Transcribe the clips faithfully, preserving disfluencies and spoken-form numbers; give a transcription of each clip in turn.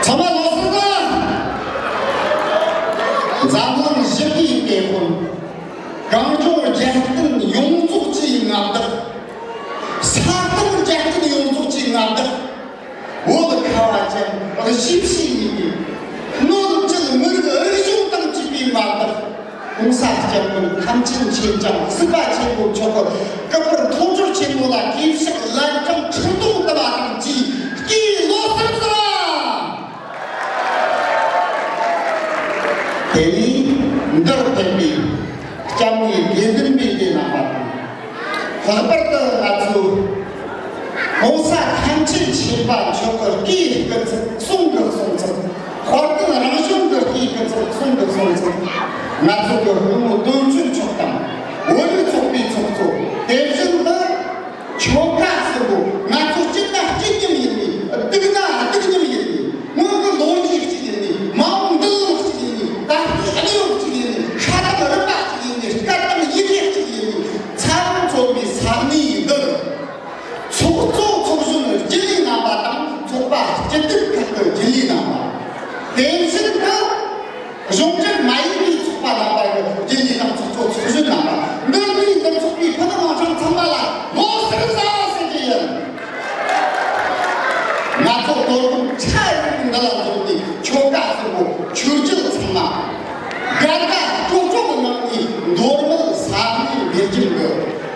ཚང་མ་ལོ་གསར་བདེ་ལེགས། འཛམ་གླིང་ཞི་བདེའི་དེད་དཔོན། གངས་ལྗོངས་རྒྱལ་བསྟན་ཡོངས་རྫོགས་ཀྱི་མངའ་བདག། ས་སྟེང་རྒྱལ་བསྟན་ཡོངས་རྫོགས་ཀྱི་མངའ་བདག། བོད་ཁ་བ་ཅན་གཞིས་བྱེས་གཉིས་ཀྱི། སྣོད་བཅུད་མི་རིགས་རིག་གཞུང་དང་བཅས་པའི་མངའ་བདག། ༸གོང་ས་སྐྱབས་མགོན་ཐམས་ཅད་མཁྱེན་ཅིང་གཟིགས་པ་ཆེན་པོ་མཆོག་གི་སྐུ་པར་མཐོང་གྲོལ་ཆེན་མོ་ལ་གུས་ཕྱག་ལན་གྲངས་ཁྲི་སྟོང་བཏབ་པ་དང་བཅས་སྐུའི་ལོ་གསར་བཟང་། དེ་ནས་འདིར་ཕེབས་པའི་སྐྱབས་གནས་དགེ་འདུན་པའི་སྡེ་རྣམ་པ་དང་། ལྷག་པར་དུ་ང་ཚོ་༸གོང་ས་ཐམས་ཅད་མཁྱེན་པ་མཆོག་གི་སྐུའི་སྐུ་ཚབ། གསུང་གི་གསུང་ཚབ། དཔལ་ལྡན་རང་གཞུང་གི་སྐུའི་སྐུ་ཚབ། གསུང་གི་གསུང་ཚབ། ང་ཚོ་གི་སྐུ་ངོ་དོན་གཅོད་མཆོག་དང་། བོད་རིགས་ཚོགས་པའི་ཚོགས་གཙོ། དེ་བཞིན་དུ་ཆོལ་ཁ་གསུམ་པོ། ང་ཚོ་སྤྱི་ན་སྤྱི་མཉམ་ཡིན་ནི། སྡུག་ན་སྡུག་མཉམ་ཡིན་ནི། སྔོན་གྱི་ལོ་རྒྱུས་གཅིག་ཡིན་ནི། མ་འོངས་མདུན་ལམ་གཅིག་ཡིན་ནི། ད་ལྟའི་གནས་བབ་གཅིག་ཡིན་ནི། ཤ་དང་རུས་པ་གཅིག་ཡིན་ནི། སྐད་དང་ཡི་གེ་གཅིག་ཡིན་ནི། ཚང་མ་འཚོ་བའི་ས་གནས་འདིར། ཚོགས་གཙོ་ཚོགས་གཞོན་རྒྱུན་ལས་རྣམ་པ་དང་། ཚོགས་པ་སྤྱི་འཐུས་ཁག་གི་རྒྱུན་ལས་རྣམ་པ། དེ་བཞིན་དུ་གཞུང་འབྲེལ་མ་ཡིན་པའི་ཚོགས་པ་རྣམ་པ་གི་རྒྱུན་ལས་དང་ཚོགས་གཙོ་ཚོགས་གཞོན་རྣམ་པ། འདིར་འདུས་འདིར་ཚོགས་པའི་ཕུ་ནུ་མིང་སྲིང་ཚང་མ་ལ་ལོ་གསར་བཟང་ཟེར་རྒྱུ་ཡིན། ང་ཚོ་དོ་དམ་ཆ་རིག་འདི་ལ་འཛོམས་ཏེ། ཆོལ་ཁ་གསུམ་པོ་ཆོས་བརྒྱུད་ཚང་མ། དགའ་དགའ་སྤྲོ་སྤྲོ་གི་ངང་ནས་མདོ་སྨད་ས་གནས་བདེ་ཆེན་གྱི་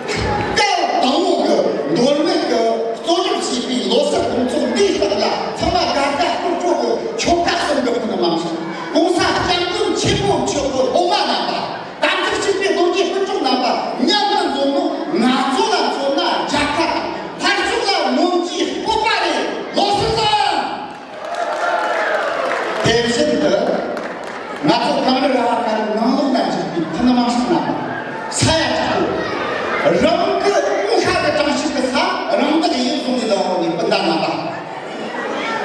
སྐབས་དང་པོ་གི་མདོ་སྨད་ཀྱི་གཙོ་སྒྲུབ་བྱས་པའི་ལོ་གསར་དགོང་ཚོགས་འདིའི་སྟེང་ལ། ཚང་མ་དགའ་དགའ་སྤྲོ་སྤྲོ་གི་ཆོལ་ཁ་གསུམ་གྱི་ཕུ་ནུ་མིང་སྲིང་། ༸གོང་ས་སྐྱབས་མགོན་ཆེན་པོ་མཆོག་གི་སློབ་མ་རྣམ་པ། དམ་ཚིག་གཅིག་པའི་རྡོ་རྗེ་སྤུན་གྲོགས་རྣམ་པ། མཉམ་དུ་འཛོམས་ནོ། ང་ཚོ་ལ་མཚོན་ན་རྒྱལ་ཁ་དང་མཐར་ཕྱོགས་ལ་ངོམ་རྒྱུའི་སྤོབས་པ་རེད། ལོ་གསར་བཟང་། དེ་བཞིན་དུ་ང་ཚོ་གངས་རི་ར་བ་དཀར་ནང་ལོགས་ན་བཞུགས་པའི་ཕུ་ནུ་མིང་སྲིང་རྣམ་པ། ས་ཡ་དྲུག་པོ། རང་གི་དབུ་ཤ་གི་གྲངས་ཤིག་གི་ས་རང་བདག་ཡིན་བཟུང་ནས་ལ་འོག་ནས་སྤུན་ཟླ་རྣམ་པ།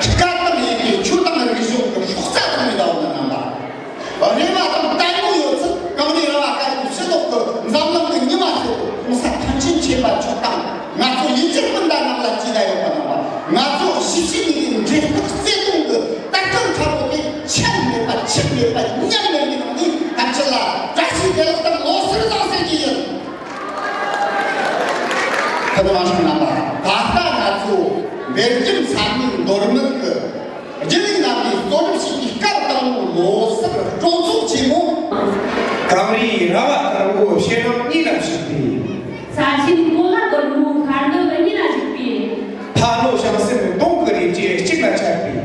སྐད་དང་ཡི་གེ། ཆོས་དང་རིག་གཞུང་གི་སྲོག་རྩ་བཏང་ནས་ལ་འོག་ནས་རྣམ་པ། རེ་བ་དང་ལྟད་མོ་ཡོད་ཚད་གངས་རི་ར་བ་དཀར་པོའི་ཕྱི་ལོགས་ཀྱི་འཛམ་གླིང་གི་ཉི་མ་ཟེར་དུ། ༸གོང་ས་ཐམས་ཅད་མཁྱེན་པ་མཆོག་དང་། ང་ཚོ་ཡུལ་གྱར་སྤུན་ཟླ་རྣམས་ལ་ཇི་ལྟར་ཡོད་པ་རྣམ་པ། ང་ཚོ་གཞིས་བྱེས་གཉིས་ཀྱི་འབྲེལ་ཐག་བརྩེ་དུང་གི་དར་ཁྲ་ཁྲ་བོ་དེ་ཆད་མེད་པ་འཆུག་མེད་པ་ཉམས་མེད་པའི་ངང་ནས། ཐམས་ཅད་ལ་བཀྲ་ཤིས་བདེ་ལེགས་དང་ལོ་གསར་བཟང་ཟེར་གྱི་ཡིན། ཕུ་ནུ་མིང་སྲིང་རྣམ་པ། ད་ལྟ་ང་ཚོ་སྦེལ་ཇམ་ས་གནས་འདོར་མོན་གྱི་རྒྱུན་ལས་རྣམ་པས་གཙོ་སྒྲུབ་བྱས་པའི་སྐབས་དང་པོའི་ལོ་གསར་སྤྲོ་ཚོགས་ཆེན་མོ། གངས་རིའི་ར་བ་དཀར་པོ་བྱེ་རླབས་གཉིས་ལ་ཞིག་པའི། ས་ཆེན་གོ་ལ་གོར་མོའི་ཤར་ནུབ་གཉིས་ལ་ཞིག་པའི། ཕ་ལོ་བྱང་སེམས་སྡོང་གི་རིགས་བཅས་གཅིག་ལ་ཆགས་པའི།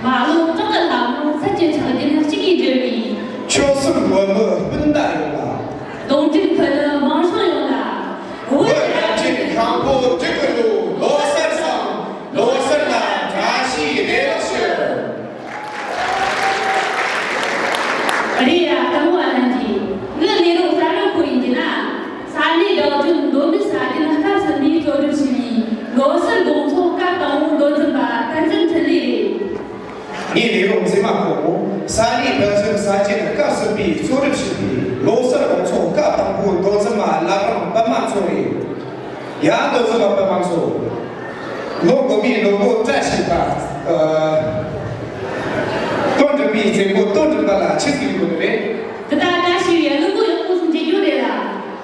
མ་ལོ་བྲག་གི་ལྷ་མོ་ཚལ་གྱི་ཆགས་རྒྱུན་གཅིག་གིས་འབྲེལ་བའི། ཆོལ་གསུམ་བོད་མི་སྤུན་ཟླ་ཡོངས་ལ། གདོང་དྲུག་ཕུ་ནུ་མིང་སྲིང་ཡོངས་ལ། བོད་རྒྱལ་ཕྲན་ཤིང་ཕོ་འབྲུག་གི་ལོ། ལོ་གསར་བཟང་། ལོ་གསར་ལ་བཀྲ་ཤིས་བདེ་ལེགས་ཞུ། རེད་ཡ། དང་པོ་ཨ་ལན་གྱིས། ངའི་ལས་རོགས་གསར་རོགས་ཁོ་ཡིན་གྱི་ན། ས་གནས་ལྡོག་ཅུང་མདོ་སྨད་ས་ཁུལ་སྐབས་གསུམ་པའི་གཙོ་སྒྲུབ་ཞུ་བའི་ལོ་གསར་དགོང་ཚོགས་སྐབས་དང་པོ་མདོ་འཛིན་པ་བསྟན་འཛིན་འཕྲིན་ལས་རེད། ངའི་ལས་རོགས་མཛེས་མ་ཁོ་མོ་ས་གནས་བོད་གཞུང་ས་ཆེན་སྐབས་གསུམ་པའི་གཙོ་སྒྲུབ་ཞུ་བའི་ལོ་གསར་དགོང་ཚོགས་སྐབས་དང་པོའི་མདོ་འཛིན་མ་བླ་བྲང་པདྨ་མཚོ་རེད། ཡ། མདོ་འཛིན་པ་པདྨ་མཚོ། ལོ་འགོ་པའི་ལོ་འགོ་བཀྲ་ཤིས་པ། ཨ། དོན་འགྲུབ་པའི་རྩེ་འགོ་དོན་འགྲུབ་པ་ལ་ཆི་ཟིག་ཡོད་རེད། འདི་ད་བཀྲ་ཤིས་པའི་ལོ་འགོ་ཡག་པོ་སོང་རྒྱུ་རེད་ལ།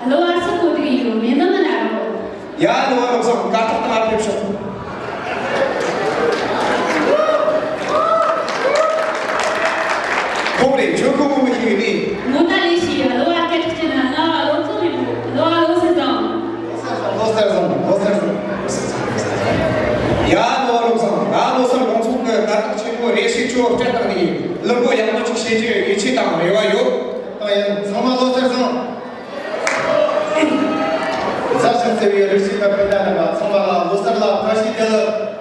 གླུ་བ་སུ་གོ་དུས་ཡོད་མེད་ནི་མི་ན་རོ། ཡ། གླུ་བ་བློ་བཟང་དགའ་ཐག་དང་ཨ་ཕེབས་ཤོག་ཁོང་རེ་ཁྱོད་ཁོ་མོ་མི་ཤེས་ནི། ངོ་ད་ལས་ཤེས། གླུ་བ་སྐད་གྲགས་ཅན་ན་ང་བ་ལོ་ཚོ་མི་བོ། གླུ་བ་ལོ་སར་བཟང་། ལོ་སར་བཟང་། ལོ་སར་བཟང་། ཡ། གླུ་བ་བློ་བཟང་། ང་ལོ་སར་དགོང་ཚོགས་ཀྱི་དར་ཁྲོད་ཆེན་མོ་རེ་ཞིག་ཁྱོད་སྤྲད་བཏང་ནི། གླུ་འགོ་ཡག་མོ་ཅིག་བྱེད་རྒྱུའི་ཡིད་ཆེས་དང་རེ་བ་ཡོད། ཨ། ཡིན། ཚང་མ་ལོ་སར་བཟང་། མཛའ་ཞིང་བརྩེ་བའི་རིགས་ཤིག་པ་སྤུན་ཟླ་རྣམ་པ། ཚང་མ་ལ་ལོ་གསར་ལ་བཀྲ་ཤིས་བདེ་ལེགས།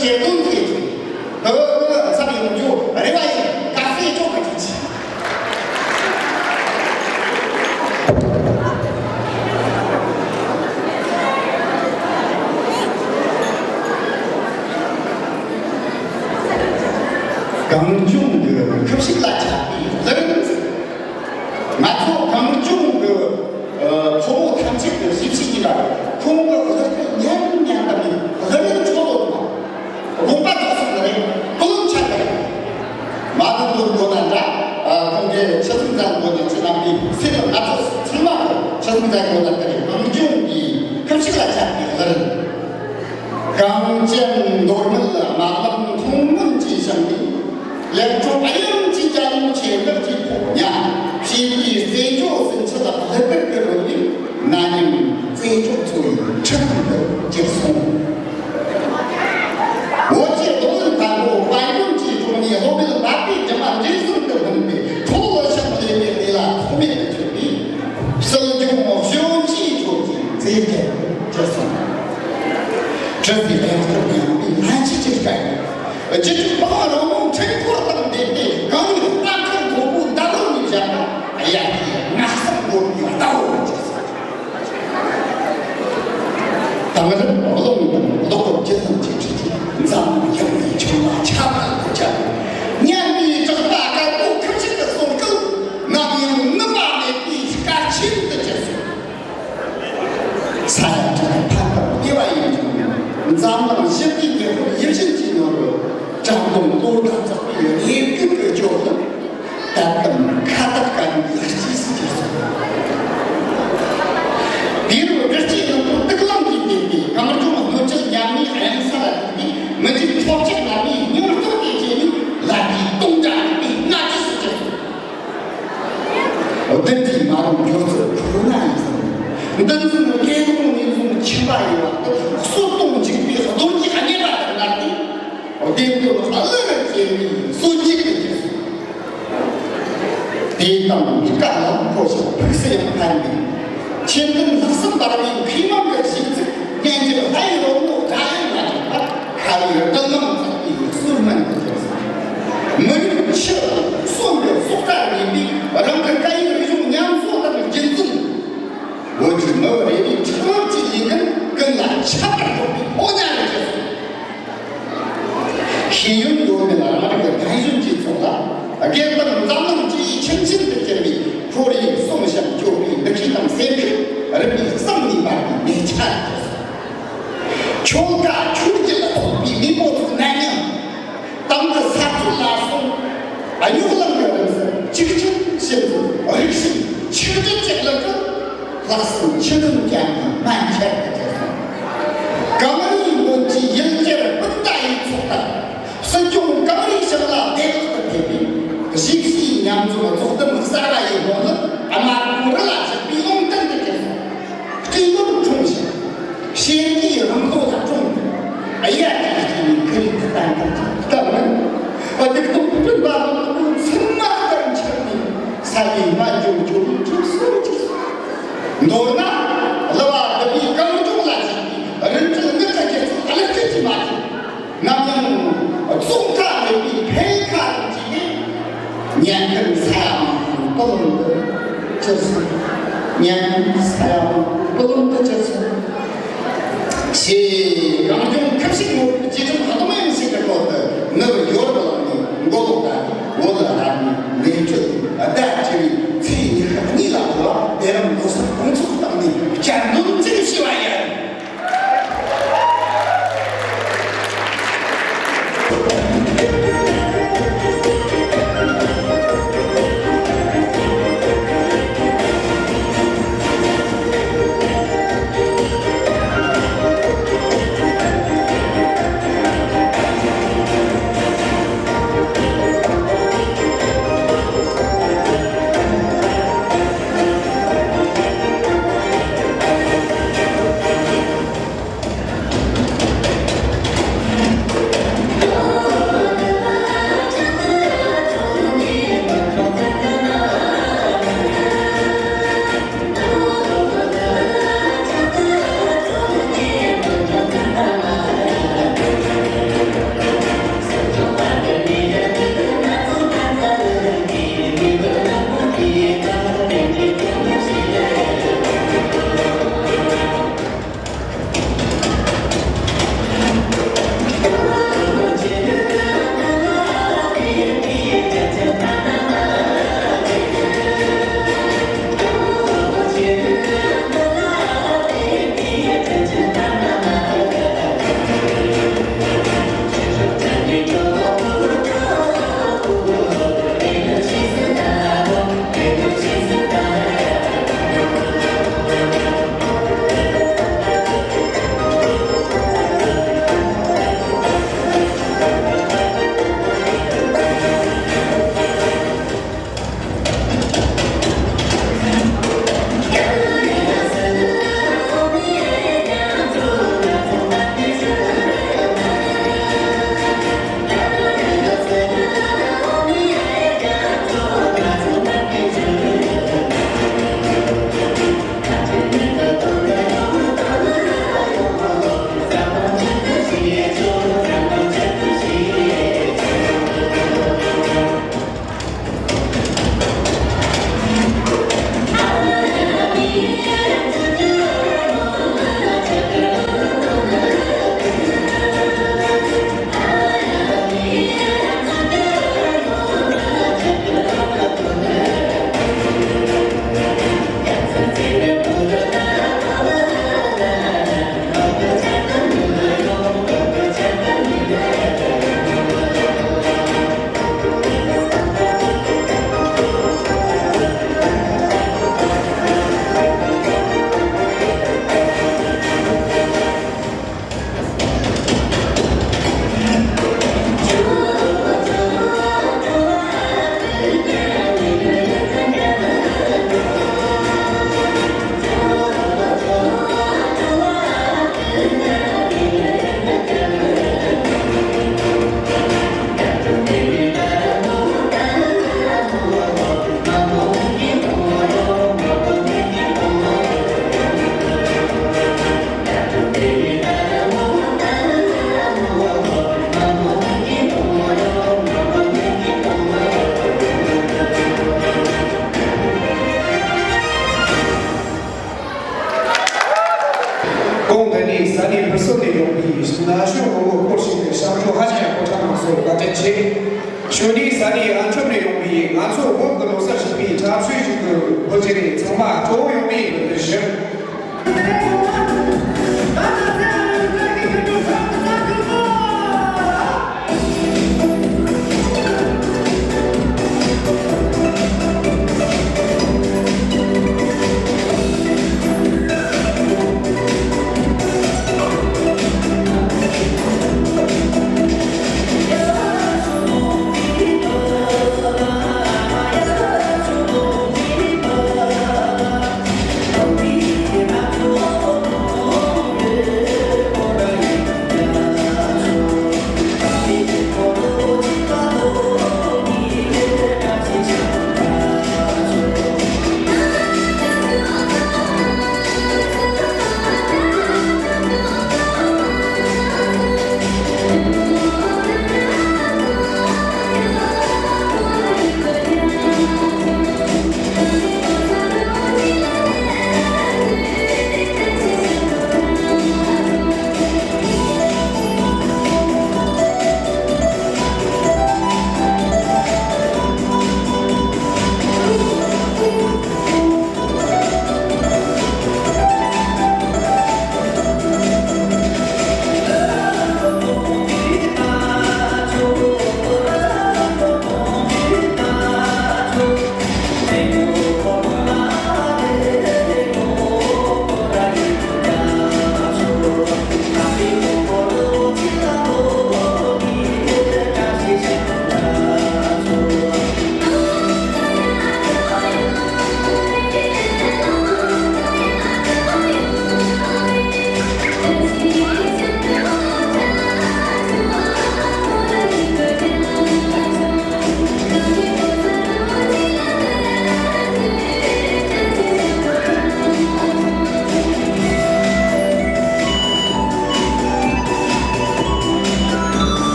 ཞེ་དོན་དེ་ཨ་ཨ་མཚམས་ཡོང་རྒྱུ་རེ་བ་ཡིན། ཁ་ཟས་ཅོག་གི་ཅིག་གངས་ལྗོངས་ཀྱི་ཁུ་བྱུག་ལ་ཆགས་པའི་གླུ་རིགས། ང་ཚོ་གངས་ལྗོངས་ཀྱི་ཨ་ཕོ་མོ་ཐམས་ཅད་ཀྱི་གཟི་བརྗིད་ཡིན་ལ། ཁོང་གི་གླུ་སྐད་སྙན་སྙན་པ་ནི་གླུ་རིགས་འཕྲོ་ལོ་དང་དགོངས་པ་རྫོགས་སོང་ནི་རེད། ཀུན་སློང་ཆགས་པ་རེད། མ་དངུལ་ལོར་དགོས་ན་འདྲ། ཨ་ཁོང་གིས་ཆི་ཟིག་མཛད་དགོས་ན། ཁྱེད་རྣམ་པའི་སེམས་ལ། ང་ཚོ་ཚང་མ་གིས་ཆི་ཟིག་མཛད་དགོས་ན་དེ་རེད། གངས་ལྗོངས་ཀྱི་ཁུ་བྱུག་ལ་ཆགས་པའི་གླུ་རིགས། གངས་ཅན་མདོ་སྨད་དམར་ལམ་མཐོངས་མུན་གྱི་ཞིང་ནས། ལེགས་གྲུབ་གཡང་གི་རྒྱ་མཚོ་ཆེ་འབྲིང་གི་ཕོ་ཉ། བྱིས་པའི་རྩེད་འཇོ་སུམ་ཅུ་ལ་ལྷུ་གུར་གྱི་རོལ་བས། ན་མཉམ་རྩེད་འཇོ་ཚོ་ཡི་ཁྲི་སྟེང་དུ་གྱུར་སོང་། འོ་ཅེ་རྡོ་ལུང་མཁན་པོ་དཔལ་མགོན་གྱི་གྲོང་ནས་སློབ་དཔོན་འབའ་པའི་སྒྲུང་མ་འབྲས་སྤུངས་སུ་ལྷུང་སྟེ། ཁྲོ་བོ་ལོ་ཆེན་ལས་མེད་ལས་ལ་ཐོགས་མེད་དུ་གྱུར་པས། སྲིད་སྐྱོང་གཞོན་སྐྱེས་ཁྲོད་ཀྱི་མཛེས་རྒྱན་དུ་གྱུར་སོང་། དྲི་ཟའི་ལེགས་གྲུབ་ཉམས་པའི་ལྷན་སྐྱེས་ཀྱི་སྐད། རྒྱུད་ཀྱི་དཔལ་རོལ་མོ་འཕྲུལ་འཁོར་དང་ལྡན་ཏེ། གངས་རིའི་རྟ་མཁར་མགོ་བོ་འདབ་རོལ་ནས་བཞད་པ། དབྱར་གྱི་སྔ་སེམས་འགོག་པའི་ཟླ་བོ་རུ་གྱུར་སོང་། དེང་རབས་རླུང་དང་གློག་གི་རྒྱུ་ལམ་གྱི་ཁྲོད་ཀྱི་འཛམ་གླིང་ཡངས་པའི་ཁྱོན་ལ་ཁྱབ་པར་གྱུར་ཅིང་། སྙན་པའི་གྲགས་པ་དཀར་པོ་ཁུ་བྱུག་གི་གསུང་སྐད་ནམ་ཡང་ནུབ་པ་མེད་པའི་སྐར་ཆེན་དུ་གྱུར་སོང་། ས་ཡ་དྲུག་གི་ཕན་པར་བདེ་བ་ཡིན་ཀྱང་། འཛམ་གླིང་ཞི་བདེའི་ཉི་འོད་ཡིད་བཞིན་གྱི་ནོར་བུ། བཀྲག་མདངས་གོར་དང་བཙོག་པའི་རེ་སྒུག་གི་སྐྱོ་གླུ། དད་དམ་ཁ་བཏགས་དཀའ་ངལ་ལ་སྐྱེས་སུ་གྱུར་སོང་། དེ་རུ་དགུ་སྐྱེས་རྣམས་དུག་རླངས་ཀྱིས་བདས་པའི་གངས་ལྗོངས་སྣོད་བཅུད་ཉམས་ནུས་གཡང་ས་ལ་ཐུག་པའི་མི་འཇིགས་འཕྲོག་བྱེད་རྣམ་པའི་སྙིང་སྟོབས་ཀྱི་རྗེས་ནས། ལ་དྭགས་དུང་སྒྲ་རིག་པའི་སྔ་རྗེས་སུ་གྱུར་སོང་། བདུད་ཀྱི་མ་རུངས་སྦྱོར་ཚུལ་ཁོ་ན་ཡིན་ཟེར། བདུད་འཛིན་དགེ་སློང་ངན་སོང་ཁྱིམ་པ་ཡི་བར་དུ། གསོད་གཏོང་འཇིགས་པའི་གདོན་གྱི་གནས་པ་དང་ནར་ཏེ། བདེན་དོན་གླུ་རུ་གྱེར་བའི་གསོན་བྱེད་དུ་གྱུར་སོང་། དེ་དང་གཉིས་ཀ་ལ་འཁོར་ཞིང་ཕུགས་སུ་ཡང་ཕན་པའི། ཆེས་མཐུན་ལྷག་བསམ་འབར་བའི་མཁས་མང་གི་གཞས་ཚིག། སྙན་འཇེབས་ལྷ་ཡི་རོལ་མོ་སྒྲ་ཡང་མ་གྲགས་པ། ཁ་བའི་རྡུལ་མང་འཛག་པའི་གསོལ་སྨན་དུ་གྱུར་སོང་། མི་རིགས་ཆེ་བ་གསོན་པའི་སྲོག་རྩ་ཉེན་པའི། རང་གི་སྐད་ཡིག་རིག་གཞུང་ཉམས་གསོ་དང་རྒྱུན་འཛིན། བོད་ཀྱི་མི་བུ་རེ་རེའི་ཁྲག་རླབས་ཀྱི་ལས་འགན་ཀུན་ལ་ཁྱབ་པར་སྒྲོག་པའི་ཕོ་ཉ་རུ་གྱུར་སོང་། ཤེས་ཡོན་ཡོད་མེད་ལ་རང་རིགས་ཀྱི་རྒན་གཞོན་གྱི་ཚོགས་ལ། དགེ་འདུན་འཛམ་གླིང་སྤྱི་ཡི་ཁྱིམ་ཆེན་དུ་གྱུར་པའི། ཁོར་ཡུག་གསོན་ཞིང་སྐྱོ་བའི་འདུ་ཤེས་དང་སེམས་ཤུགས་རིམ་པས་གསང་ནས་འབར་བའི་མེ་ཆ་རུ་གྱུར་སོང་། ཆོལ་ཁ་ཆོས་བརྒྱུད་ལ་སོགས་པའི་མེས་པོ་ཚོ་ནམ་ཡང་། དེང་གི་ས་ཁུལ་ལ་སོགས་རྙོག་གླེང་གི་རིམ་སར། གཅིག་གཅིག་བྱེད་ཚུལ་རིག་གཞུང་ཆིག་སྒྲིལ་གྱི་གླུ་གར། ལྷག་བསམ་ཆུ་ལོན་ཀྱང་སྨན་ཆར་དུ་གྱུར་སོང་། གངས་རིའི་མགོན་གྱི་ཡུལ་གྱར་སྤུན་ཟླ་ཡི་ཚོགས་དང་། སྲིད་སྐྱོང་གངས་རིའི་ཞིང་ལ་བདེ་བླག་ཏུ་ཕེབས་པའི། གཞིས་བྱེས་མཉམ་འཛོམས་རྫོགས་ལྡན་གསར་བ་ཡི་སྨོན་ལམ། དམར་པོའི་རི་ལ་བཞད་པའི་ལུང་བསྟན་དུ་གྱུར་སོང་། སྤྲེལ་ལོར་འཁྲུངས་ཤིང་། ཤེས་རིག་རང་ལོ་ལ་གྲོངས་པའི། གཡའ་དང་སྐྱེས་པའི་ཁུར་གི་གཏན་ཁ་ཅིག་ལྟ་བུ། སྡིག་ཏོ་ཕུ་ཕུ་འབའ་མོ་ཚང་མ་ལྟར་འཆར་ནས། ས་ཡི་སྨན་ལྗོངས་སྐྱོ་བའི་གྲིབ་སོ་གཅིག་མདོར་ན། གླུ་བ་འདི་པའི་གངས་ལྗོངས་ལ་བཞད་པའི་རིན་བྲལ་ངག་གི་རྒྱལ་ཚོགས་ཀླུ་སྐད་ཀྱི་མ་ཐུབ། ནམ་ཡང་རྫོགས་མཐའ་མེད་པའི་འཕེལ་ཁ་དང་བཅས་ཏེ། ཉན་མཁན་ས་ཡ་མང་པོའི་སྤུ་ལོང་དུ་གྱུར་སོང་། ཉན་མཁན་ས་ཡ་མང་པོའི་སྤུ་ལོང་དུ་གྱུར་སོང་། ཞེས་གངས་ལྗོངས་ཁུ་བྱུག་ནོར་བུའི་རྗེས་དྲན་ཐོག་མའི་ཞིག་གི་སྐོར་དུ། ནུབ་ཡོ་རོབ་གླིང་ནས་མགོ་ལོག་ལྟ་བུའི་བོད་ལ་རབ་གནས་ནད་བཅོས་ཏེ། ཟླ་བཅུ་བའི་ཚེས་ཉི་ཤུ་གཉིས་ལ་འཁོར་བ་དེ་རིང་ལོ་གསར་དགོང་ཚོགས་སྟེང་ནས་བསྐྱར་འདོན་ཅིག་ཞུས་པ་ཡིན། ན་གཞོན་མང་པོ་སྐོར་ཞིག་གི་བྱམས་སྐྱོང་ཧ་ཅང་ཡག་པོ་ཐོག་མ་སོགས་བཀའ་དྲིན་ཆེ། གཞུག་ནས་ས་གནས་ཨན་ཁྲོམ་ནས་ཡོང་བའི་ང་ཚོ་བོད་ཀྱི་ལོ་གསར་ཞིག་པའི་འཁྲབ་ཆུ་ཞིག་གི་བོད་ཀྱི་རིགས་ཚང་མ་སྤྲོ་བོ་ཡོང་བའི་འབུལ་ཞུ།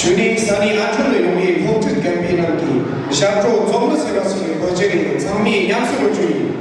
གཞུག་ནས་ས་གནས་ཨ་ཁྲོམ་ལ་ཡོང་བའི་སློབ་ཕྲུག་རྒན་པའི་རྣམས་ཀྱིས་ཞབས་བྲོ་འཛོམས་ལ་ཟེར་བ་ཞིག་གི་བོད་ཀྱི་རིགས་ཚང་མས་ཉམས་སུ་ལེན་རྒྱུ་ཡིན།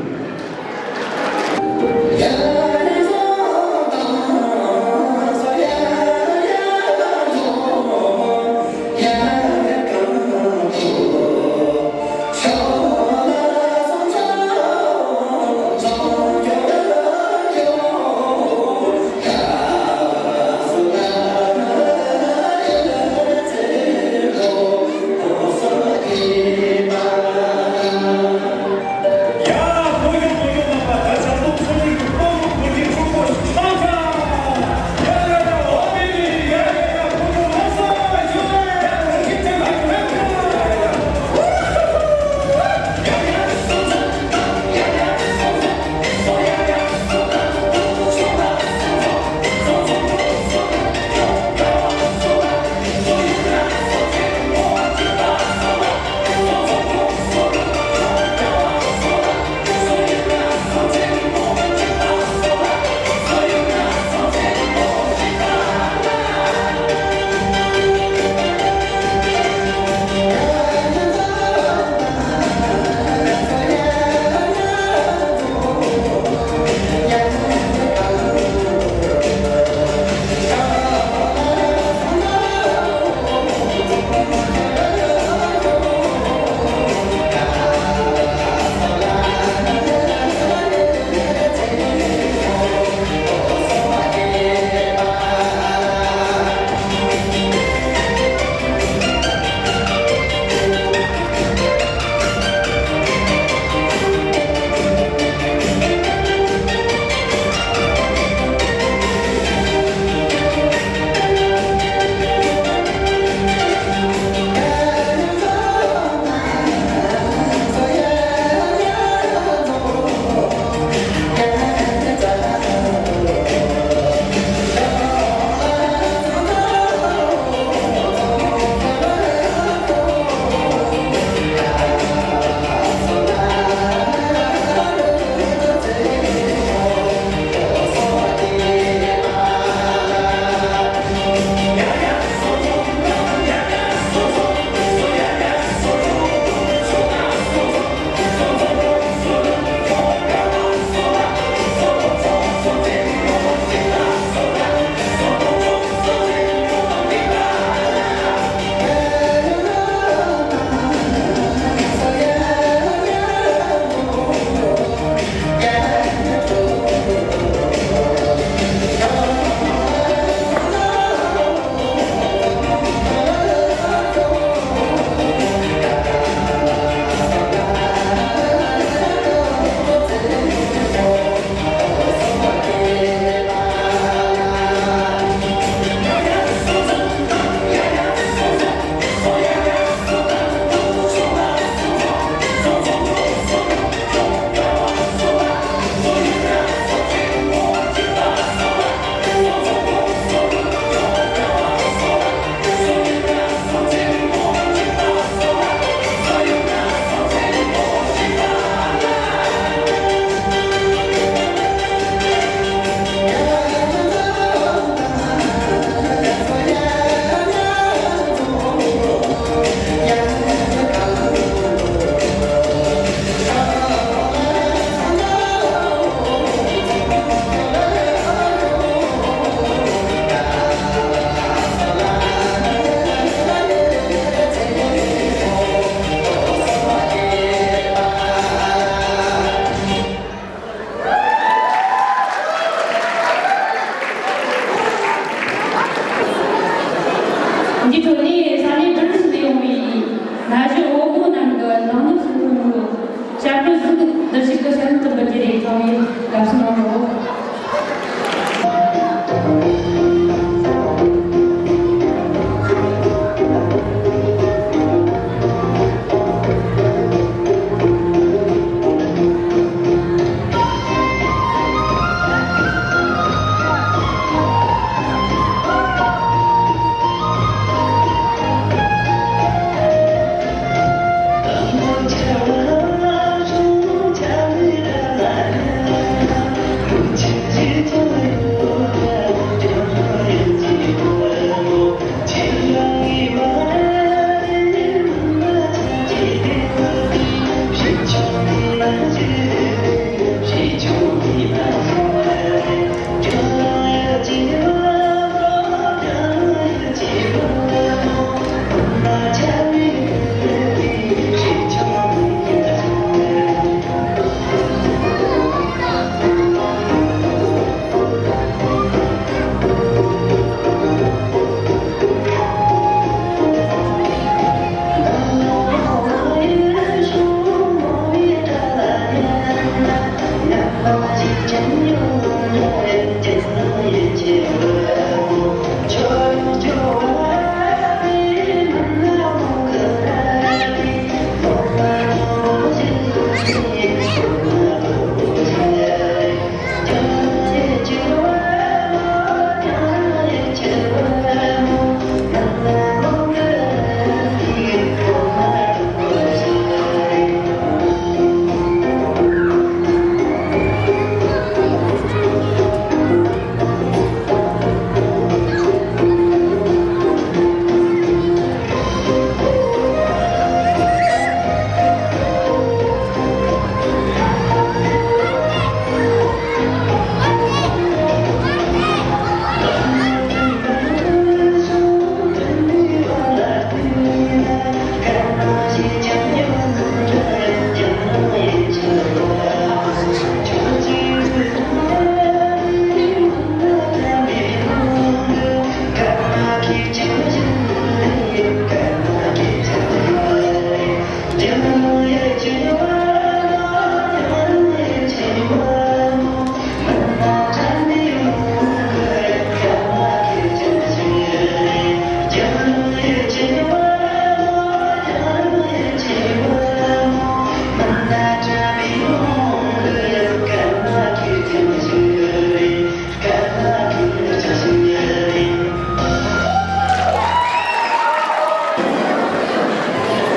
བསྡུར་ཞིབ་ཀྱི་ཞལ་འདོན་དུ་འབུལ་རྒྱུ་རེད། ཚང་མས་དགའ་བསུ་གནང་རོགས།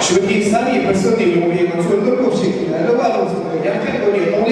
ཞོགས་ཀའི་ས་གནས་བུ་གསོ་ནས་ཡོང་བའི་ང་ཚོའི་ནོར་བུ་ཞིག་གླུ་བ་ལོ་ཚོ་ཡར་རྒྱས་སྒོ་ནས་གཏོང་